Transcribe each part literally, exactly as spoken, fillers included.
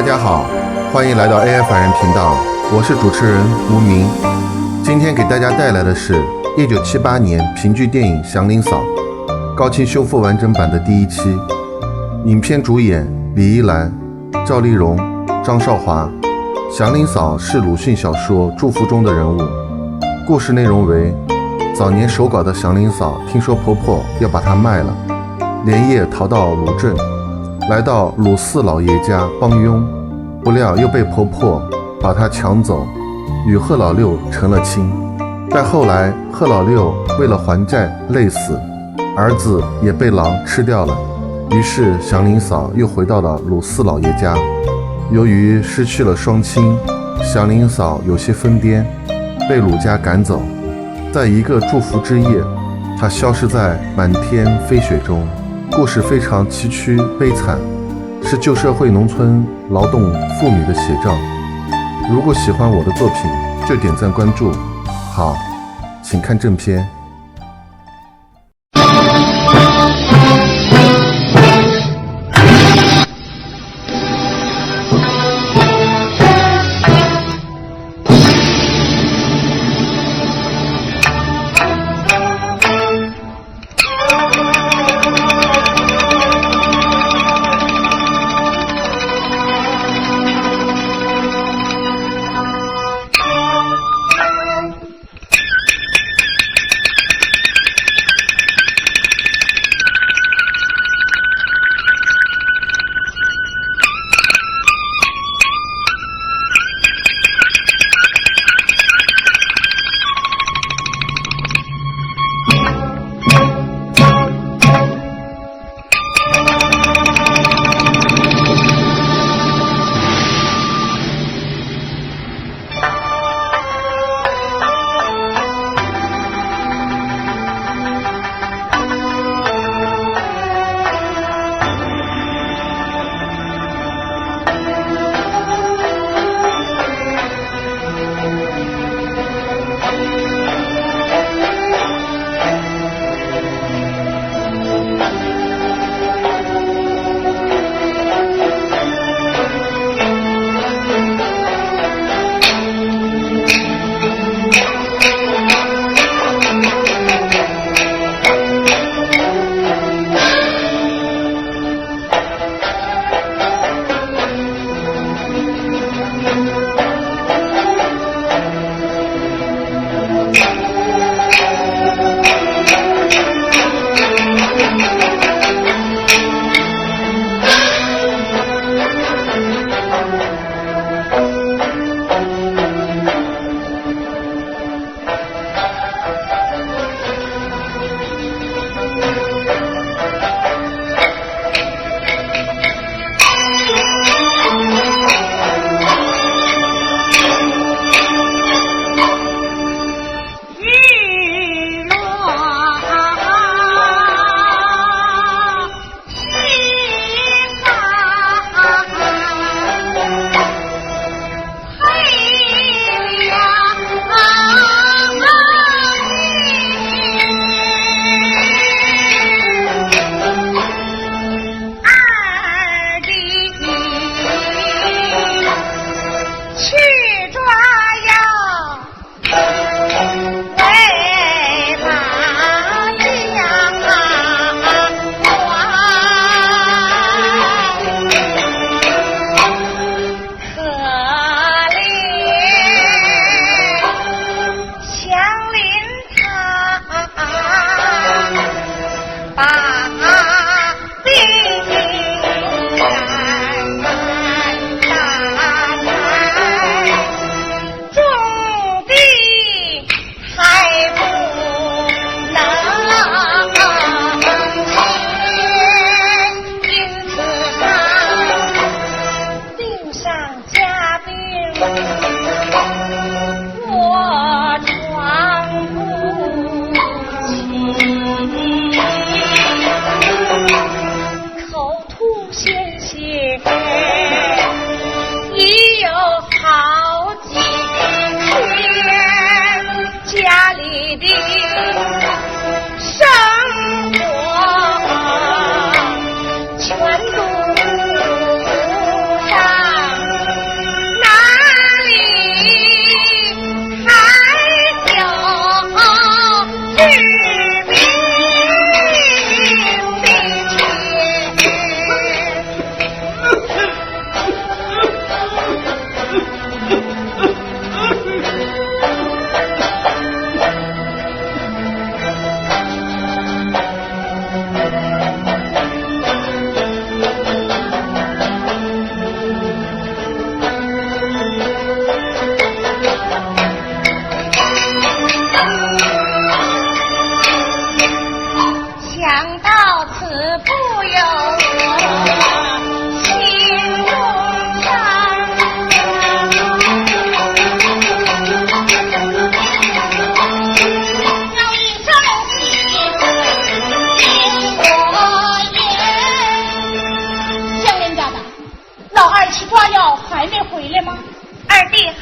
大家好，欢迎来到A I凡人频道，我是主持人吴明。今天给大家带来的是一九七八年评剧电影《祥林嫂》，高清修复完整版的第一期。影片主演李依兰、赵丽蓉、张少华。祥林嫂是鲁迅小说《祝福》中的人物。故事内容为，早年守寡的祥林嫂听说婆婆要把她卖了，连夜逃到鲁镇，来到鲁四老爷家帮佣，不料又被婆婆把她抢走，与贺老六成了亲。再后来，贺老六为了还债累死，儿子也被狼吃掉了。于是祥林嫂又回到了鲁四老爷家。由于失去了双亲，祥林嫂有些疯癫，被鲁家赶走。在一个祝福之夜，她消失在满天飞雪中。故事非常崎岖悲惨，是旧社会农村劳动妇女的写照。如果喜欢我的作品，就点赞关注。好，请看正片。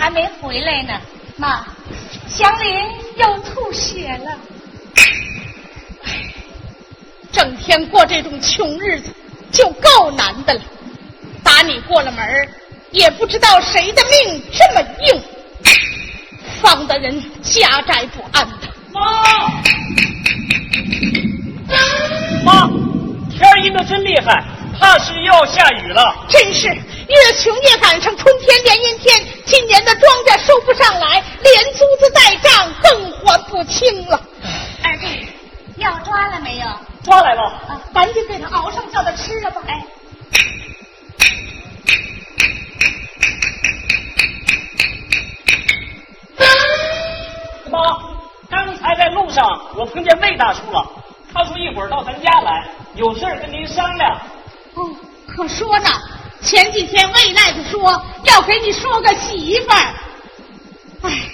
没回来呢。妈，祥林又吐血了。唉，整天过这种穷日子就够难的了。打你过了门儿，也不知道谁的命这么硬，放得人家宅不安的。妈，妈，天儿阴得真厉害，怕是又要下雨了。真是，越穷越赶上春天连阴天，今年的庄稼收不上来，连租子带账更还不清了。哎，这药抓了没有？抓来了。啊，赶紧给他熬上，叫他吃了吧。哎。妈，刚才在路上我碰见魏大叔了，他说一会儿到咱家来，有事儿跟您商量。哦，可说呢，前几天魏大叔说要给你说个媳妇儿。唉，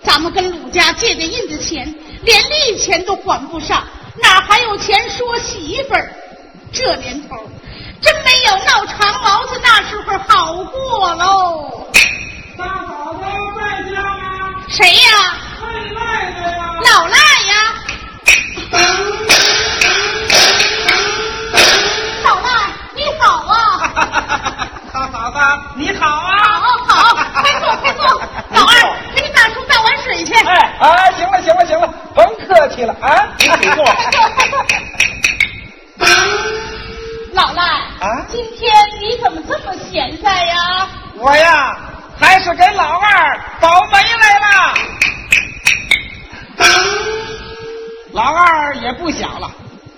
咱们跟鲁家借的印子钱，连利钱都还不上，哪还有钱说媳妇儿？这年头，真没有闹长毛子那时候好过喽。大嫂子在家吗？谁呀？老赖呀。老赖呀。老赖，你好啊。大嫂子，你好啊。好，好，快坐，快坐。老二，陪大叔倒碗水去。哎，啊，行了，行了，行了，甭客气了啊。您请坐。快坐，快坐。老赖，啊？今天你怎么这么闲散呀？我呀，还是给老二保媒来了。老二也不小了，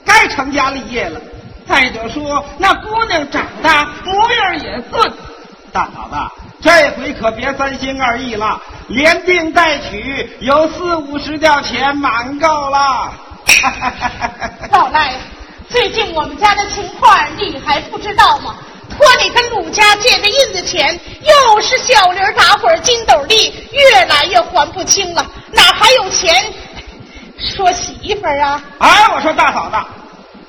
该成家立业了。再者说，那姑娘长大，模样也俊。大嫂子，这回可别三心二意了，连订带娶有四五十吊钱满够了。老赖，最近我们家的情况你还不知道吗？托你跟鲁家借的印子钱，又是小零儿打滚儿筋斗儿力，越来越还不清了，哪还有钱说媳妇儿啊？哎，我说大嫂子，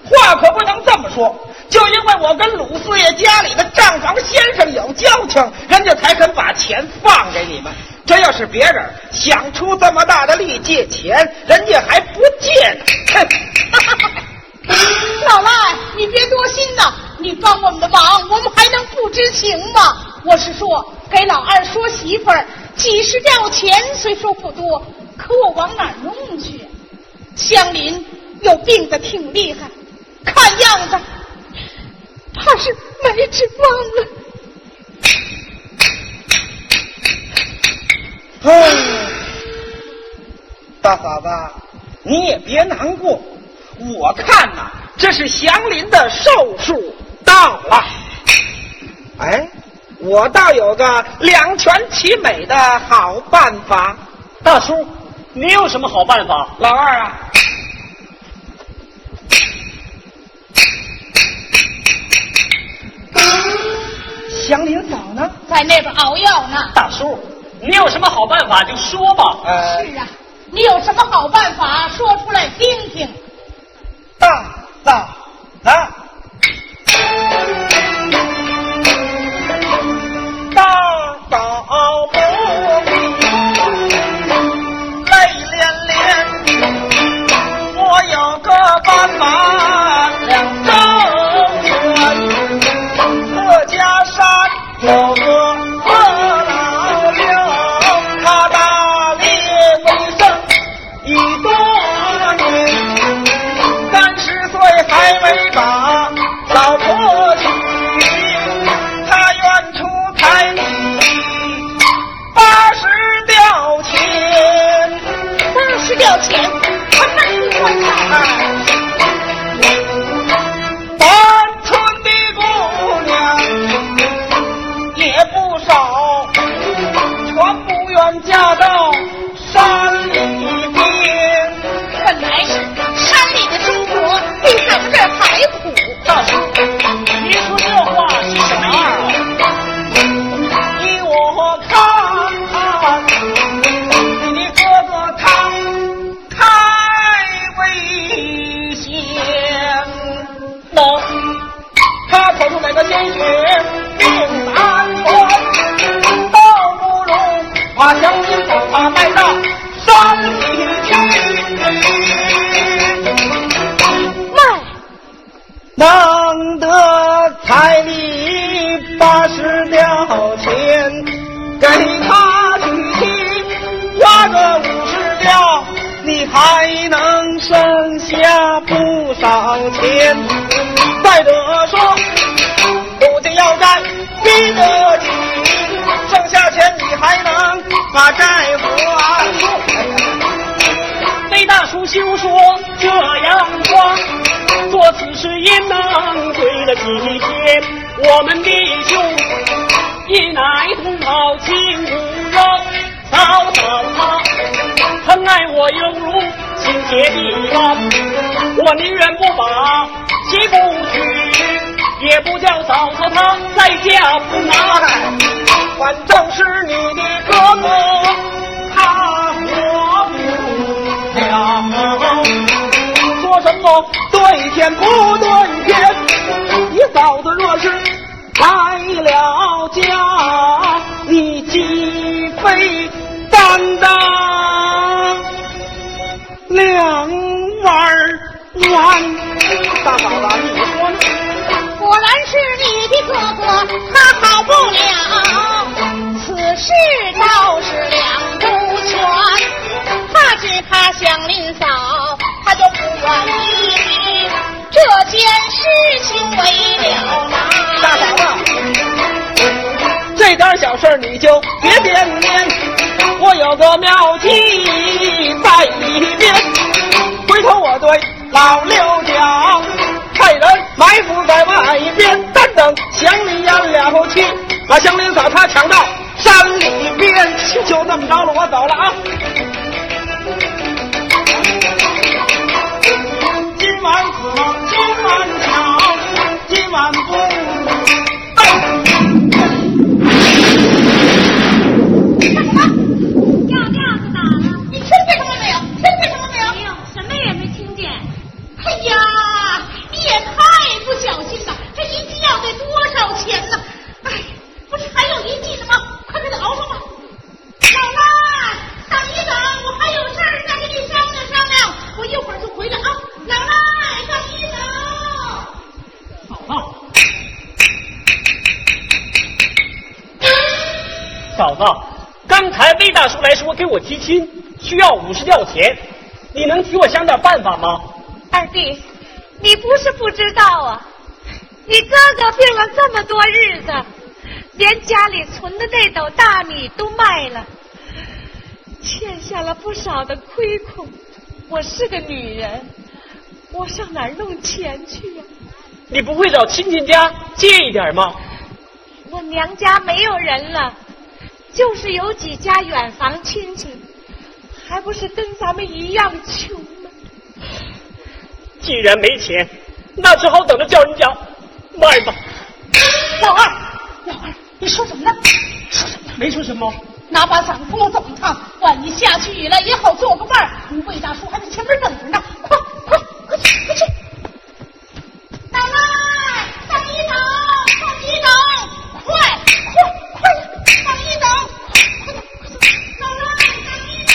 话可不能这么说，就因为我跟鲁四爷家里的账房先生有交情，人家才肯把钱放给你们。这要是别人，想出这么大的力借钱，人家还不借呢。哼！老赖，你别多心呐，你帮我们的忙，我们还能不知情吗？我是说，给老二说媳妇儿，几十吊钱虽说不多，可我往哪儿弄去？祥林又病得挺厉害，看样子怕是没指望了。唉，大嫂子，你也别难过，我看呐，这是祥林的寿数到了。哎，我倒有个两全其美的好办法。大叔，你有什么好办法？老二啊，祥林嫂呢？在那边熬药呢。大叔，你有什么好办法就说吧。呃，是啊，你有什么好办法，说出来听听。大嫂子。大嫂子，泪连连。我有个办法两周全，各家山有个贺老六，他大力为政已多年，三十岁还没把老婆娶，他愿出彩礼八十吊钱。八十吊钱，他卖不卖呀？哎。当得彩礼八十吊钱，给她娶亲花个五十吊，你还能剩下不少钱。再者说，不仅要干，逼得紧，剩下钱你还能把债还。梅大叔休说这样话，做此事应当跪了几天。我们弟兄一奶同胞亲骨肉，嫂嫂她疼爱我犹如亲姐弟般，我宁愿不把 媳妇娶，也不叫嫂嫂她在家不难。反正是你的哥哥，他活不了。说什么对天不对天，你嫂子若是来了家，你鸡飞蛋打两碗儿 完。大嫂子，你说呢？果然是你的哥哥，他好不了。此事倒是两不全，怕只怕祥林嫂，她就不愿意这件事情为了难。大嫂子，这点小事儿你就别点念，我有个妙计在里边。回头我对 老刘讲，派人埋伏在外边，单等祥林演了去，把祥林嫂她抢到山里边，就那么着了，我走了啊。今晚死了，今晚巧，今晚不。干什么？掉链子打了？你听见什么没有？听见什么没有？没有，什么也没听见。 哎呀，你也太不小心了！这银器要得多少钱呢？哎，不是还有银器呢吗？快给他熬上吧。老赖，等一等，我还有事儿再跟你商量商量，我一会儿就回来啊。老赖，等一等。嫂子，嫂子，刚才魏大叔来说给我提亲，需要五十吊钱，你能替我想点办法吗？二弟，你不是不知道啊，你哥哥病了这么多日子，连家里存的那斗大米都卖了，欠下了不少的亏空。我是个女人，我上哪儿弄钱去呀？你不会找亲戚家借一点吗？我娘家没有人了，就是有几家远房亲戚，还不是跟咱们一样穷吗？既然没钱，那只好等着叫人家卖吧。老二，老二，你说什么呢？说什么呢？没说什么。拿把伞给我走一趟，万一下起雨来也好做个伴儿。你魏大叔还在前面等着呢，快快快去快去！老赖，等一等，等一等，快快快，等一等，快点快点，老赖，等一等。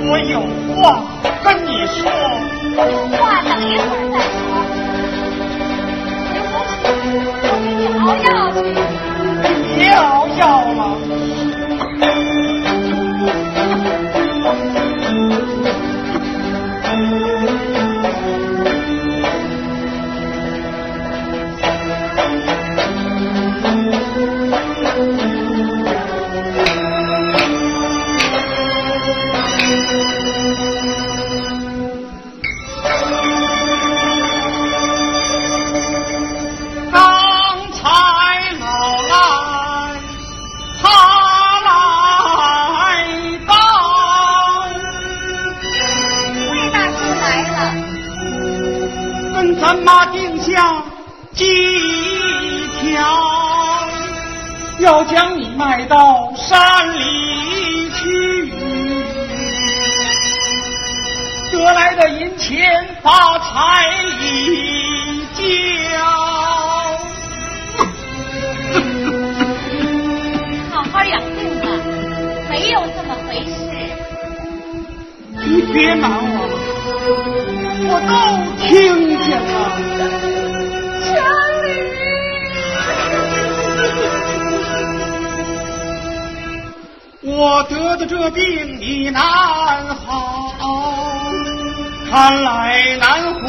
我有话跟你说。有话等一会儿再说。回屋去，我给你熬药去。别熬药了。前把菜一交。好好养病吧，没有这么回事。你别瞒我，我都听见了。我得的这病已难好，看来难活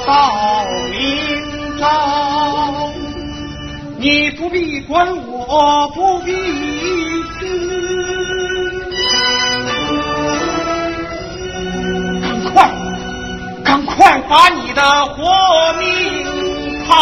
到明朝。你不必管我，不必听。赶快，赶快把你的活命讨。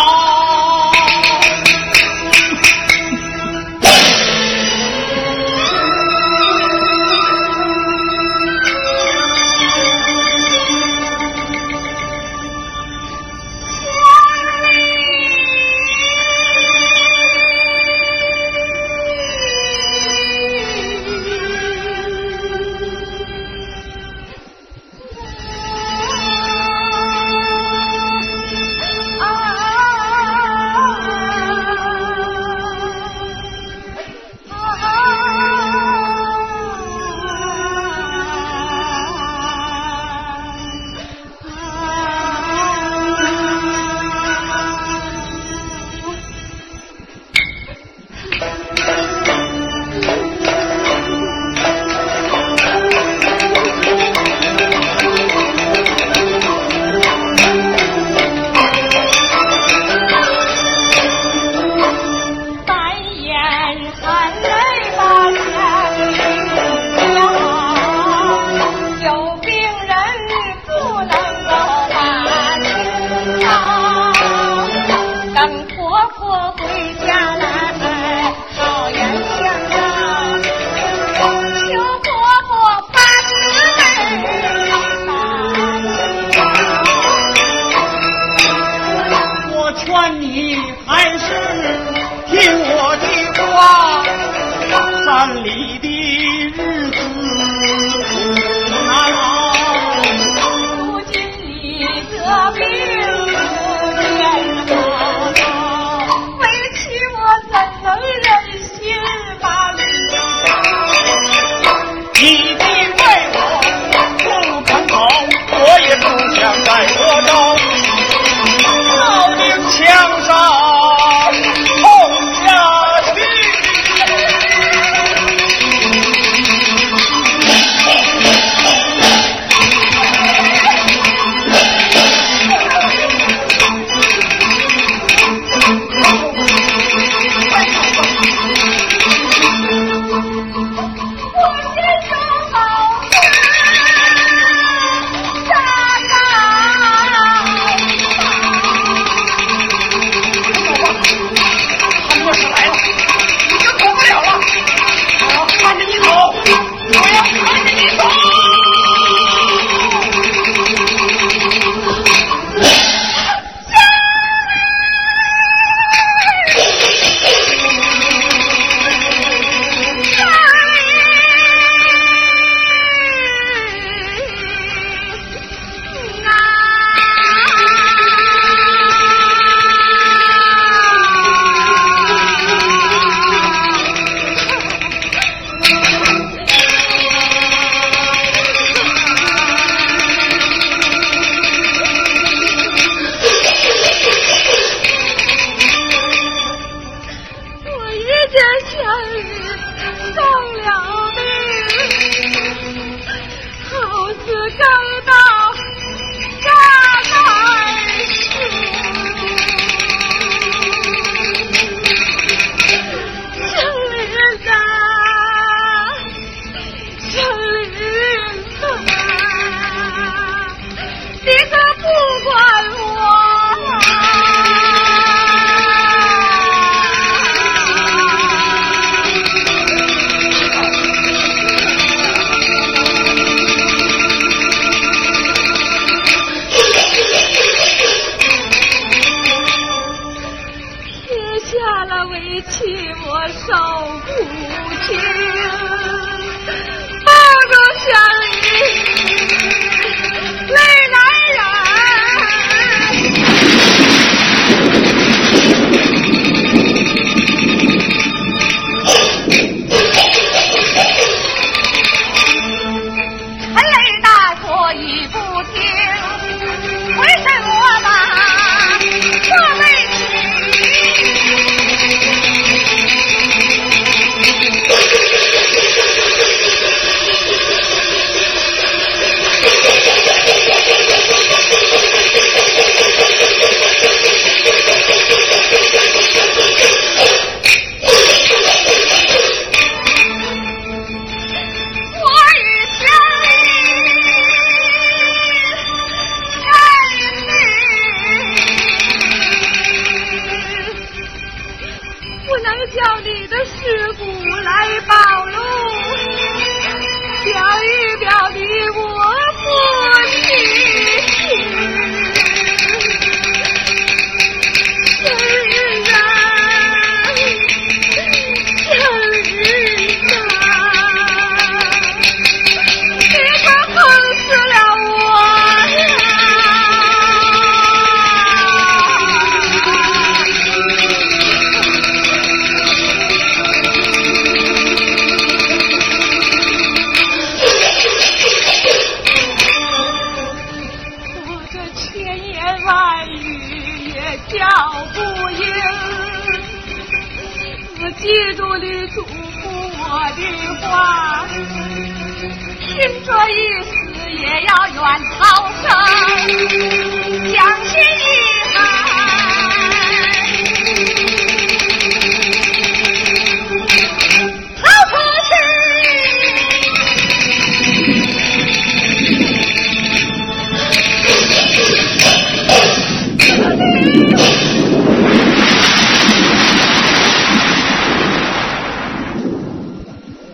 我劝你还是听我的话，山里的日子难熬。如今你这病变好了，为妻我怎能忍心把你你的为我不肯走，我也不想再活着。老兵墙上痛下去。我一见小雨上了命，好似刚到大海去。这里啊，这里啊。 你可不管我。我已不听，回身我把话未听。我与小李在林里，我能叫你的尸骨来报路，表一表你我不情。小李啊，小李啊，你可恨死了我呀！我这千言万语也叫不应，我记住你嘱咐我的话，拼着一死也要远逃生。